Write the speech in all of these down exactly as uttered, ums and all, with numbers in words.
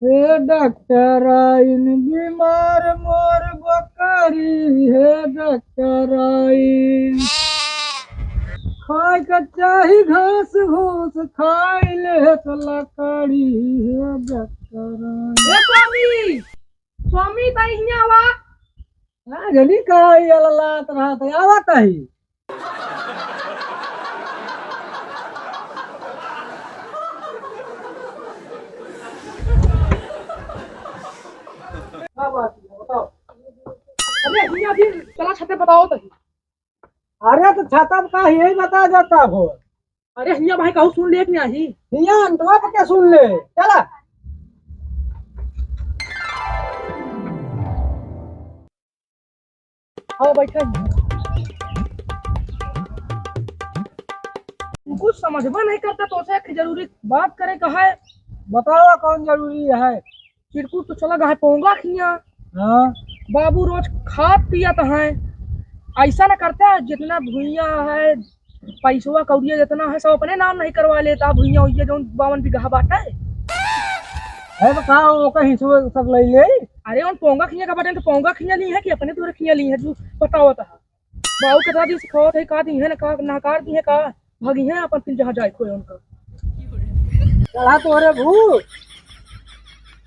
हे डॉक्टराइन, बीमार मोर बकरी, हे डॉक्टराइन। खाए के चाही घास घूस, खाए ले तो लकड़ी, हे डॉक्टराइन। हे स्वामी, स्वामी, ताई हियाँ आवा। हाँ, जनी का ये ललात रहत है, आवत है। का बात है, बताओ। अरे, हियाँ भी चला छते बताओ तो। अरे, तो छता का यही बता देता हो। अरे, हियाँ भाई कहूँ सुन ले कि नहीं? हियाँ अंतवा पे क्या सुन ले? चला। हाँ, बैठा ही। तू कुछ समझबा नहीं करता, तो से एक जरूरी बात करे का है। बतावा, कौन जरूरी है? चिरकुट तो चला गए पोंगा खिया। हाँ। बाबू रोज खात पियत हैं, ऐसा ना करता, जितना भुइया है, पैसवा कौड़िया जितना है, सब अपने नाम नहीं करवा लेता। भुइया उइया जौन बावन बीघा बाटे। है तो का ओकर हिस्सो सब ले ले? अरे, उन पोंगा खिया का बाटे, तो पोंगा खिया ली है कि अपने तोरे खिया ली है, जो बतावत है। बाबू कितना दिन सिखावत है, का दी है ना, का नकार दी है, का भागी है अपन फिर जहाँ जाए खोए उनका। चला तोरे भूत,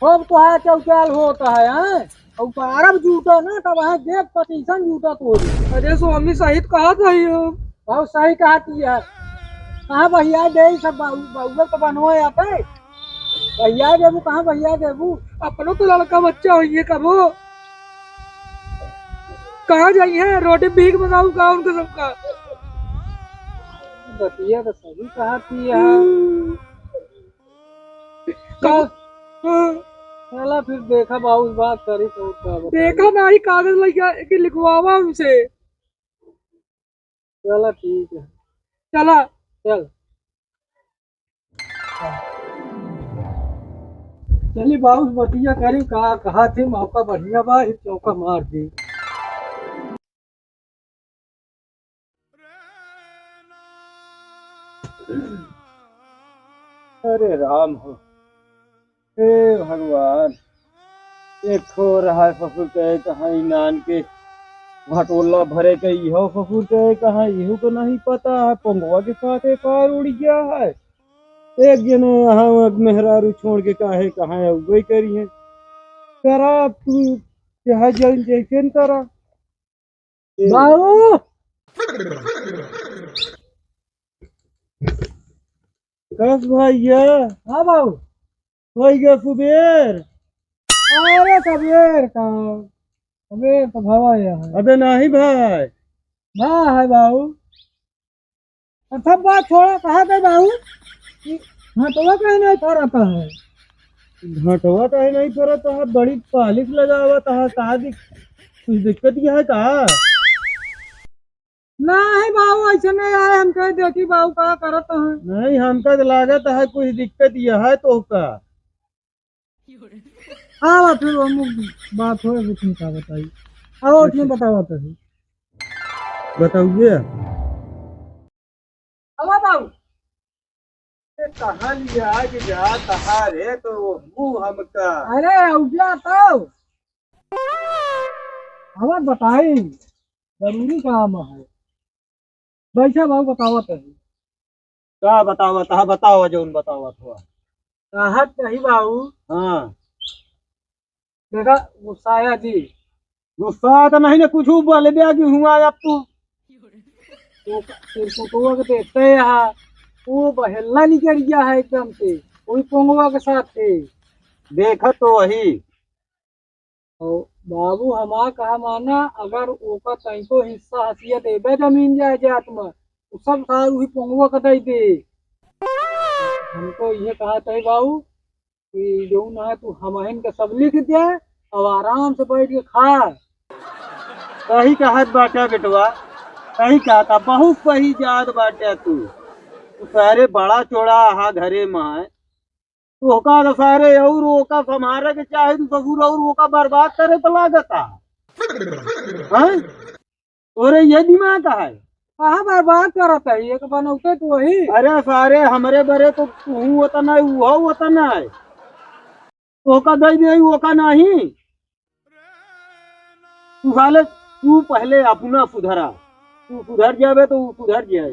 अब तो है चौचाल होता है, हैं? और अरब जूटा ना, तब वहाँ देख पटीसन जूटा तोरी। अरे स्वामी, सही तो कहा था ये। बहुत सही कहा थी यार। कहाँ भैया दे सब बाबू, बाबू तो बनवा आते। भैया देबू, कहाँ भैया देबू? अपनो तो लड़का बच्चा होइए कबो। कहाँ जाइए? रोटी भीख मंगाऊ का उनके सबका? बतिया तो सही कहा थी यार। हम्म। का? हाँ। चला फिर देखा बाबू बात करी तो का बताई। देखा ना ही कागज लइके कि लिखवावा हमसे। चला ठीक है। चला। चल। चली बाबू बतिया करी का कहा थे मौका बढ़िया बा, एक चौका मार दी। अरे राम हो, हे भगवान, एक ठो रहा ससुर के कहाँ इनान के घटोला भरे के, इहो ससुर के कहाँ, इहू को नहीं पता है, पोंगवा के साथ एक और उड़ गया है। एक जने यहाँ मेहरारू छोड़ के काहे कहाँ है, वही करी है। करा अब तू चाहे जौन जैसे न करा। बाबू। कस भैया? हाँ बाबू। होइ गया सुबेर? अरे सबेर का, सबेर तो भवा है। अबे नहीं भाई। ना है बाबू। और सब बात छोड़ा, कहा थे बाबू कि घटवा काहे नहीं फरत है? घटवा काहे नहीं फरत है? बड़ी पालिश लगावत है, का दिक-, कुछ दिक्कत यह है का? नहीं बाबू, ऐसे नहीं आए, हम कह देखी बाबू का करत है। नहीं, हमका तो लागत है कुछ दिक्कत यह है तो का। आवा फिर वो मुख बात हो, कुछ नहीं का बताई। आओ, ठीक बतावा तो। बताइए। अब बाबू। ए, कहाँ लिया कि जात हा रे तो वो मुँह हमका। अरे, उठा तो। अब बताई, जरूरी काम है। बैठा बाबू, बतावत है। का बतावत? हाँ, बतावा, जौन बतावत हुआ। कहत नहीं बाबू। हाँ। देखा, गुस्साया जी। गुस्सा तो नहीं ना, कुछ बोले बे कि हुआ अब तू। तो तेरे को तो वो देखते यहाँ, वो बहेला निकल गया है एकदम से, वही पोंगवा के साथ थे। देखा तो वही। और बाबू हमार कहा माना, अगर ओका तनिको हिस्सा हसिया देबे जमीन जायदाद में, तो सब सार वही पोंगवा का दे दे। हमको ये कहा था बाबू कि जौन है तू हमहिन के सब लिख दे और आराम से बैठ के खा। सही कहत बाटे बेटवा, सही कहता, बहुत सही जात बाटे तू। तू सारे बड़ा चोड़ा हा घरे में है, तोहका तो सारे और ओका संभारे के चाहे तू ससुर और ओका बर्बाद करे तो लागता। हैं? तोरे ये दिमाग है? कहाँ बर्बाद करत है? एक बनौते तो वही। अरे सारे, हमरे बरे तो तू होता ना, वो होता ना है। तोहका दइ देई, ओका नाहीं। तू साले, तू पहले अपना सुधरा, तू सुधर जाबे तो ऊ सुधर जाए।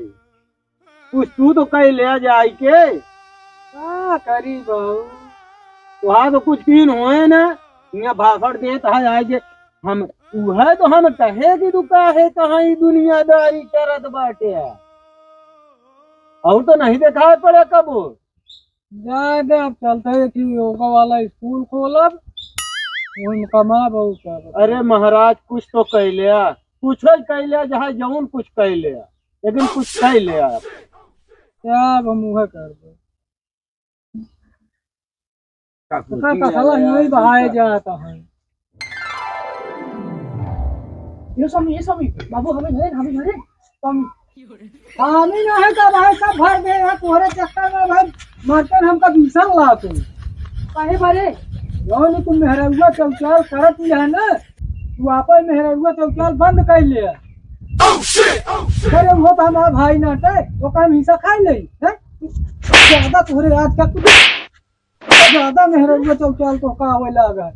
कुछ तू तो कह ले जाए के। का करी बाबू? वहाँ तो कुछ कीन होए ना, यहाँ भाषण देत है आए जे हम, उहे तो हम कहे कि तू काहे कहाँ ई दुनियादारी करत बाटे। और तो नहीं देखाए पड़े कबो। जाए दे, अब चलते हैं कि योगा वाला स्कूल खोलब, वही में कमाब और क्या। अरे महाराज, कुछ तो कह लिया, कुछ ही कह लिया, चाहे जौन कुछ कह लिया, लेकिन कुछ कह लिया। क्या अब हम उहे कर दे? का ओकर कुछ कसला नहीं यही आया बहाए यार। जाता है। ये स्वामी, ये स्वामी, बाबू हमें धरे, हमें धरे, स्वामी। पानी ना है का भाई, सब भर गए हैं तोहरे चक्कर में भाई, मरते हमका दूसर लाते। काहे बारे? जौन तू मेहररुआ चौचाल करत ही है ना, तू आपन मेहररुआ चौचाल बंद कर ले। अरे वो तो हमारा भाई ना टे, ओका हम हिस्सा खाई ले, हैं? ज्यादा तोहरे आज का कुछ ज्यादा मेहररुआ चौचाल तो का होए लागा।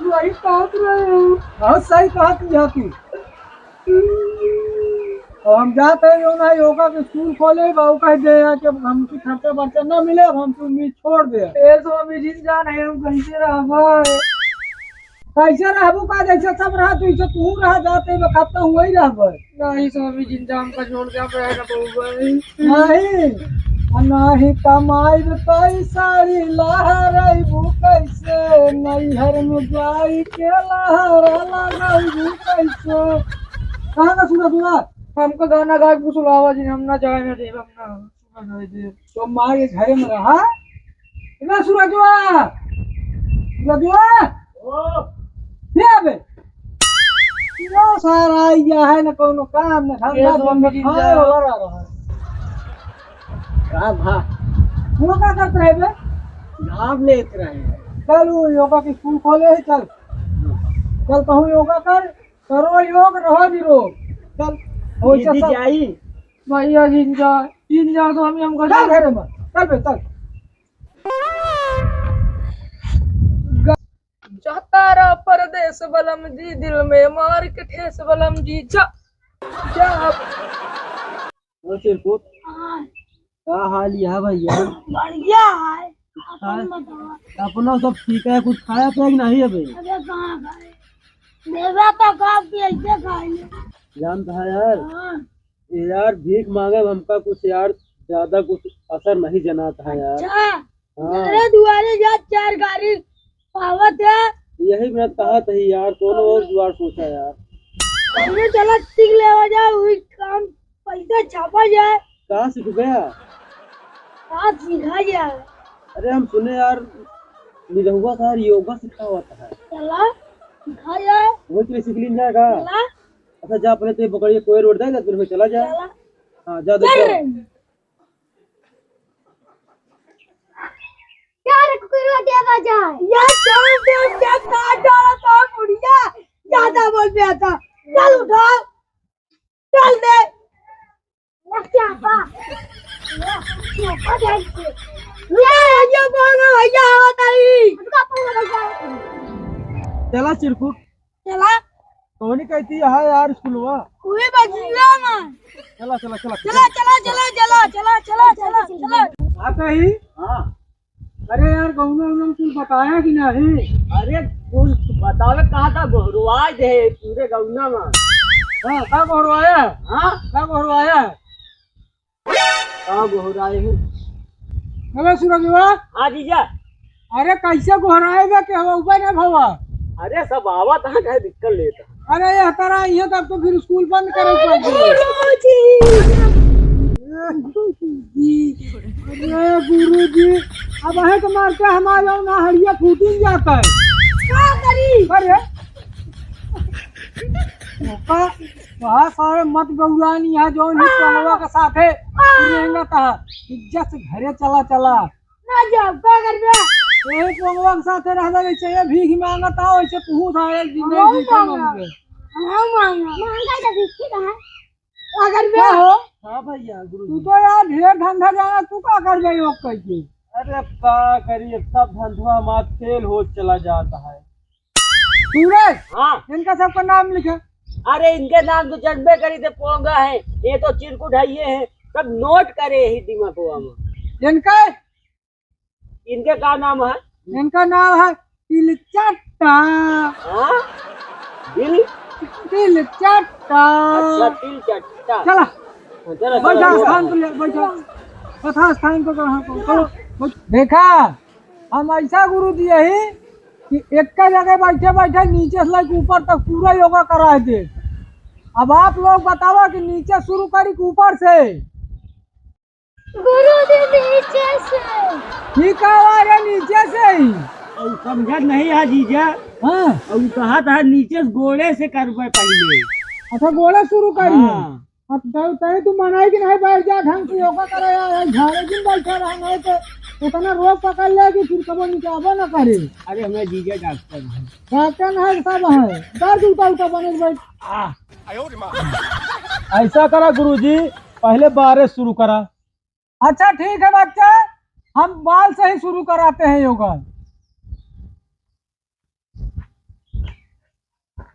सही कहत रहे हो। बहुत सही कहत यहाँ की। और हम जाते हैं यो ना योगा के स्कूल खोले, बाबू कह दे यहाँ कि अब हमसे खर्चा बर्चा ना मिले, अब हमसे उम्मीद छोड़ दे। ए स्वामी जी, जान है हम कैसे रहबे? कैसे रहबू का, जैसे सब रहा, तू इसे तू रहा, जाते में खत्म हुआ ही रहबे। नहीं स्वामी जी, जान का छोड़ के हम रह ना पाऊंगा। नहीं, आ नाही कमाई तो ई साड़ी लहराइबू कैसे, नैहर में जाई के लहरा लगाइबू कैसे। कहाँ का सूरज हुआ? हमको गाना गा के सुनावा जी, हम ना जाए ना देब, हम ना। तो माँ के घरे में रहा। इधर सूरजवा, सूरजवा। ओ। ये बे। यो सारा आइया है, न कोनो काम, न धंधा, ये तो दिन में मेरी खाए जा- वाला रहा। का भा? वो का करत रहे बे? नाम लेत रहे। चल, वो योगा के स्कूल खोले है, चल। चल, कहूँ योगा कर, करो योग, रहो निरोग। चल, हो दीदी चल। जाई। भैया जिन जा, जिन जा तो हम, हम चल घरे में, चल बे, चल। जाता रहा परदेस बलम जी, दिल में मार के ठेस बलम जी, जा, जा। ओ चिरकुट, हाँ। का हाल है भैया? बढ़िया है, अपन हाँ। बताओ। अपना सब ठीक है, कुछ खाया पिया कि नहीं अबे? अबे कहाँ खाए? देवा तो खा के ऐसे खाए। जानता है यार, हाँ। यार, भीख माँगे में हमका कुछ यार, ज्यादा कुछ असर नहीं जनात है यार। अच्छा, हाँ। अरे दुआरे जा, चार गाड़ी पावत है। यही मैं कहत ही यार, कोनो और जुगाड़ सोचा यार। पहले चला टिक लेवा जाए, वही काम पैसा छापा जाए। कहाँ सीख गया? कहाँ सीखा जाए? अरे हम सुने यार, निरहुआ साहब योगा सिखावत है। चला, सिखा जाए। वही के लिए सीख लीन जाएगा। चला। अच्छा, जा, पहले ते पकड़िए, कोई रोड दे, फिर चला जा। चला। हाँ, जा, देख चल। जा। यार, कुकुर दे बजा। यार, चल दे, क्या काट डाला था, बुढ़िया। ज्यादा बोल गया था। चल, उठा। चल दे। चापा। चापा दे। ये, ये बोलो, भैया, आओ ताई। चला, चिरकुट। चला। कौनी कहती है यार स्कूलवा? उहे बगिया में। चला, चला, चला। चला, चला, चला। आ कही? हाँ। अरे यार, गौना उना में कुछ बताया कि नहीं? अरे, कुछ बतावे कहा था, गोहरवा दे पूरे गौना में। हाँ, का गोहरवाया? हाँ? का गोहरवाया? का गोहराए हो? अबे सूरजवा। हाँ जीजा। अरे कैसे गोहराए बे, के हवा ऊपर ना भवा? अरे सब आवत है, कहे दिक्कत लेता। अरे यह तरह ये तब तो फिर स्कूल बंद करे पड़ गए। गुरुजी। अरे गुरुजी, अब है तो मारते हमारे ना हड़िया फूटिन जाता है। का करी? अरे का, कहा सारे मत गौरानी है जो नहीं टंगवा के साथे रेंगत है। इज्जत से घरे चला चला। ना जाओ, का करबे? यही टंगवा के साथे रहबे, जैसे ये भीख मांगत है, वैसे तू था एक दिन हम नहीं भीख मांगा। मांगे। हम मांगा। मांगा तो भीख ही रहा। का करबे? का हो? हाँ भैया, गुरु तू जी। तो यार ढेर धंधा जाना, तू का करबे योग करके? अरे अब का करी, अब सब धंधवा हमार फेल होत चला जात है। सूरज, हाँ। इनका सबका नाम लिखा। अरे इनके नाम तो जनबे करी थे, पोंगा है, ये तो चिरकुट है, ये है, सब नोट करे ही दिमागवा में। इनका? इनके का नाम है? इनका नाम है तिलचट्टा। हाँ? दिल? तिलचट्टा। अच्छा, तिलचट्टा। चला। हाँ, चला, बैठा चला, चला। स्थान पर ले, बैठा। कथा स्थान पर कहाँ पर? चलो, बैठ। देखा, हम ऐसा गुरु जी यही कि एक जगह बैठे बैठे नीचे से लेके ऊपर तक पूरा योगा करा दे। अब आप लोग बतावा कि नीचे शुरू करी कि ऊपर से? गुरु जी, नीचे से। ठीक है, आ रहे नीचे से ही। और समझत नहीं है जीजा। हाँ। और कहत है नीचे से गोड़े से करबे पहले। अच्छा, गोड़े शुरू करी। हाँ। अब तब तय तू मनाई कि नहीं, बैठ जा, ढंग से योगा करे यार, झाड़े दिन बैठा रहा, नहीं तो इतना रोग पकड़ ले कि फिर कबो निकाबो न करे। अरे हमें जीजा डॉक्टर है। डॉक्टर नहीं, सब है, दर्द उठा उठा बने बैठ। आ। ऐसा करा गुरुजी, पहले बारे शुरू करा। अच्छा ठीक है बच्चा, हम बाल से ही शुरू कराते हैं योगा।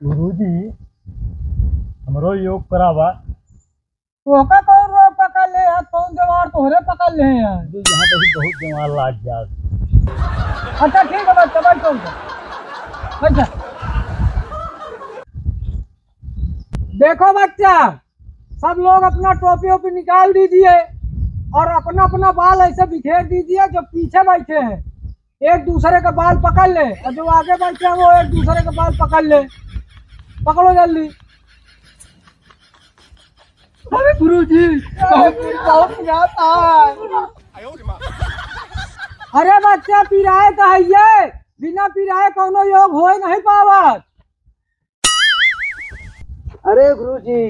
गुरुजी, हमरो योग करावा। तोहका कौन रोग पकड़ ले यार, कौन जवार तोहरे पकड़ ले हैं यार? जी, यहाँ पे भी बहुत जवार लाग गया। अच्छा ठीक है बच्चा, बैठो, बैठो। देखो बच्चा, सब लोग अपना टोपी ओपी निकाल दीजिए और अपना अपना बाल ऐसे बिखेर दीजिए। जो पीछे बैठे हैं एक दूसरे का बाल पकड़ ले और जो आगे बैठे हैं वो एक दूसरे का बाल पकड़ ले। पकड़ो जल्दी। अरे गुरुजी, बहुत, बहुत पिरात है। अरे बच्चा, पिराए तो है ये, बिना पिराए कौनो योग होए नहीं पावत। अरे गुरुजी।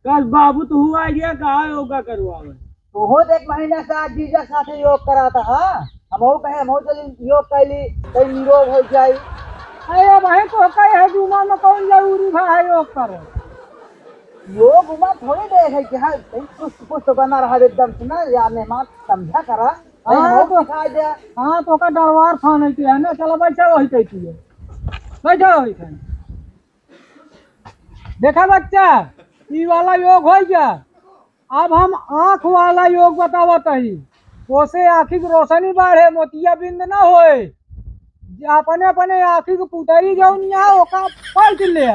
कस बाबू, तू हुआ गया कहाँ योगा करवावे? तू हो देख, महीना से आज जीजा साथे योग कराता, हाँ? हमहू कहे, हमहू चली योग कैली, कहीं निरोग हो जाई। अरे भाई, तो कहे है, जुमा में कौन जरूरी बा है योग करे? योग उमा थोड़ी दे है कि हाँ, कहीं चुस्त पुस्त बना रहा एकदम से ना, या मेहमान समझा करा। भाई, हाँ, हमहू तो सिखा दे। हाँ, तो का डरवार खान है कि है ना, चला बैठा वही कहती है, बैठा वही खान। देखा बच्चा, ई वाला योग हो गया। अब हम आँख वाला योग बतावत हई। ओसे आँखी के रोशनी बढ़े, मोतियाबिंद ना होए। जे अपने अपने आँखी के पुतरी जौन यहाँ ओका पलट ले।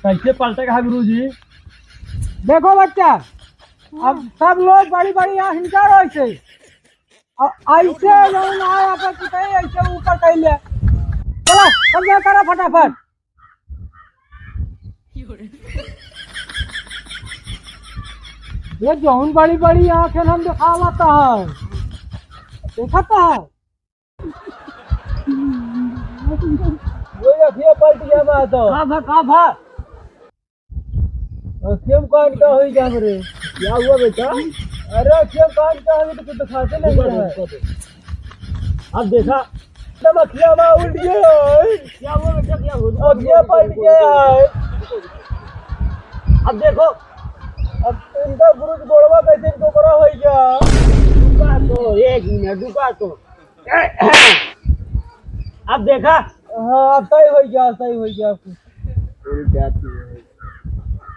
कैसे पलटे का गुरुजी? देखो बच्चा, अब सब लोग बड़ी बड़ी आँख निकाल ऐसे। अब ऐसे जौन आए अपन पुतरी ऐसे ऊपर कर ले। चला, सब जन करा फटाफट। ये जौन बड़ी बड़ी आँखें हम देखावत है, देखत है। वो देखिए पलट गया बात। का भा, का भा? अखियम कान का होई जा रे? क्या हुआ बेटा? अरे अखियम कान का होई तो कुछ दिखाते नहीं है। अब देखा, तब अखिया में उल्ट गया है। क्या हुआ बेटा, क्या हुआ? अखिया पलट गया है। अब देखो। अब इनका गुरु जी गोड़वा कैसे इनको बड़ा हो गया? रुका तो, एक मिनट, रुका तो। अब देखा? हाँ, अब सही हो गया, सही हो गया। उल्ट जाती है।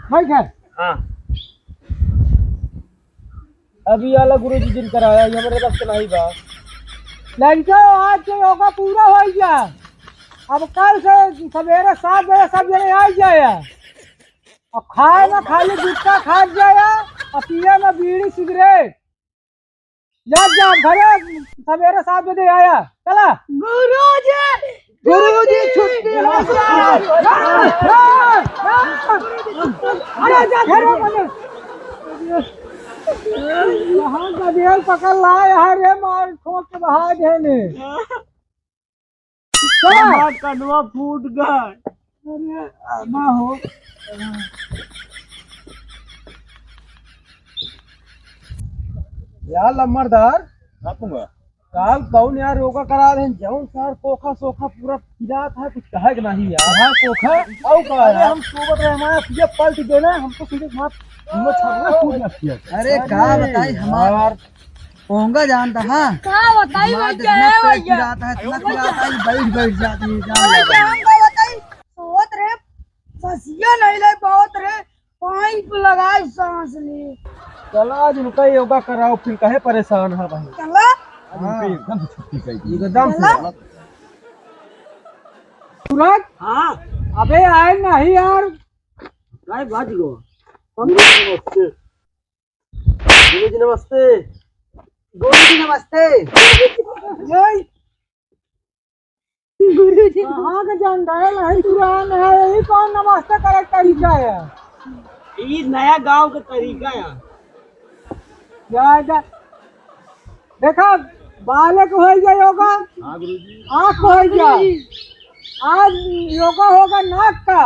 ठीक है? हाँ। अभी आला गुरु जी जिन कराया, ये हमारे बस के नहीं बा। लड़का, आज के योगा पूरा हो गया। अब कल से सवेरे सात बजे सब जने आ जाए। अब खाए में खाली गुटखा खा जाए और पिए में बीड़ी सिगरेट। जा, जा, घरे सवेरे सात बजे आया। चला। गुरुजी, गुरुजी, छुट्टी हो गई। अरे, जा घरे बने। कहाँ गधेल पकड़ लाए है रे, मार ठोक के बहा देने। का? हमार कनवा फूट गए। अरे, आमा हो। यार लम्बरदार, हाँ, पूंगा। काल कौन यार योगा करा रहे हैं, जौन सार कोखा सोखा पूरा पिरात है, कुछ कहे के नहीं यार। हाँ, कोखा? औ का अरे यार? हम सोवत रहे, हमारा सीधे पलट गए ना, हम तो सीधे वहाँ, हम लोग छापना फूट गया। अरे, का अरे बताई, हमार यार। ओंगा जानता, हाँ? का बताई माँ, भैया, इतना है पेट भैया। पिरात है, इतना पिरात है, बैठ, बैठ जाती है, जान भैया, लगा। हम का बताई, सोत रे, ससिया नहीं ले पावत रे, पाइप लगाए सांस ले। चला, आज उनका योगा कराओ, फिर काहे परेशान है भाई? चला। आज उनका हाँ। एकदम से छुट्टी कर दी। एकदम से। चला। सूरज? हाँ। अबे आए नहीं यार। काय बात गो? गुरुजी नमस्ते। गुरुजी नमस्ते। गुरुजी नमस्ते। जय। गुरुजी। कहाँ के जंडाल है, पुरान है, यही कौन नमस्ते करे के तरीका है? ई नया गांव के तरीका है। जा, जा। देखा, बालक हो गया योगा, हाँ गुरुजी। आँख हो गया, आज योगा होगा नाक का।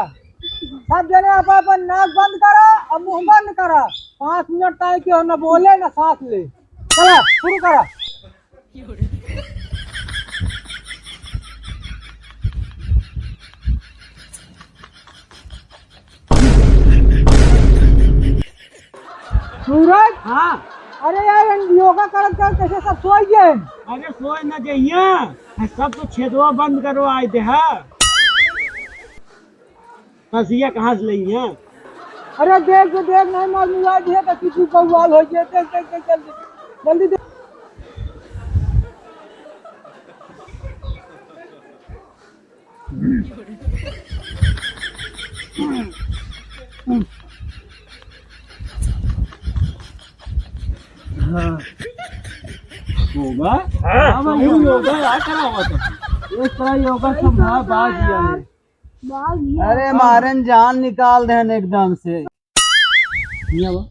सब जने आप अपन नाक बंद करा और मुंह बंद करा। पाँच मिनट तक केहू न बोले न सांस ले। चला शुरू करा। सूरज? हाँ। अरे यार, हम योगा करत करत कैसे सब सोई गए? अरे सोए न जइया, सब तो छेदवा बंद करवा दे हा। हंसिया कहाँ से लई है? अरे देख तो देख, नहीं मार मिला दिया तो किसी बवाल हो गया। देख, देख, देख, जल्दी, जल्दी देख। हाँ। योगा? हाँ, हाँ भाई, योगा। योगा यार करा हुआ था। इस तरह योगा सब ना बाज गया है। अरे मारन जान निकाल देन एकदम से। हियाँ बा।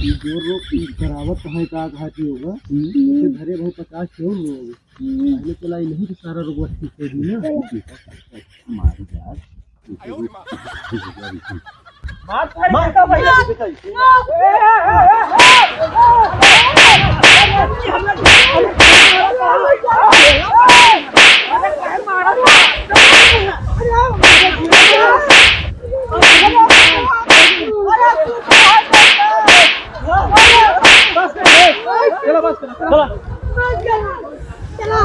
ई जोर रो, ई करावत है का कहती होगा। हम्म। इसे धरे भाई पचास जोर रो। हम्म। पहले चला ई नहीं तो सारा रोगवा ठीक कर दी ना। मार यार। मार, मार, मार, मार। चला, बस करा, चला। चला, चला, चला।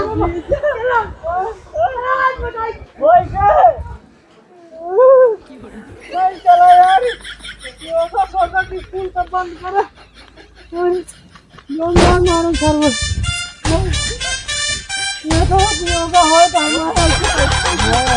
नहीं चला यार, योगा सोगा की स्कूल सब बंद करा। अरे, योगा मारो सर्व। ये तो योगा हो तो हमारा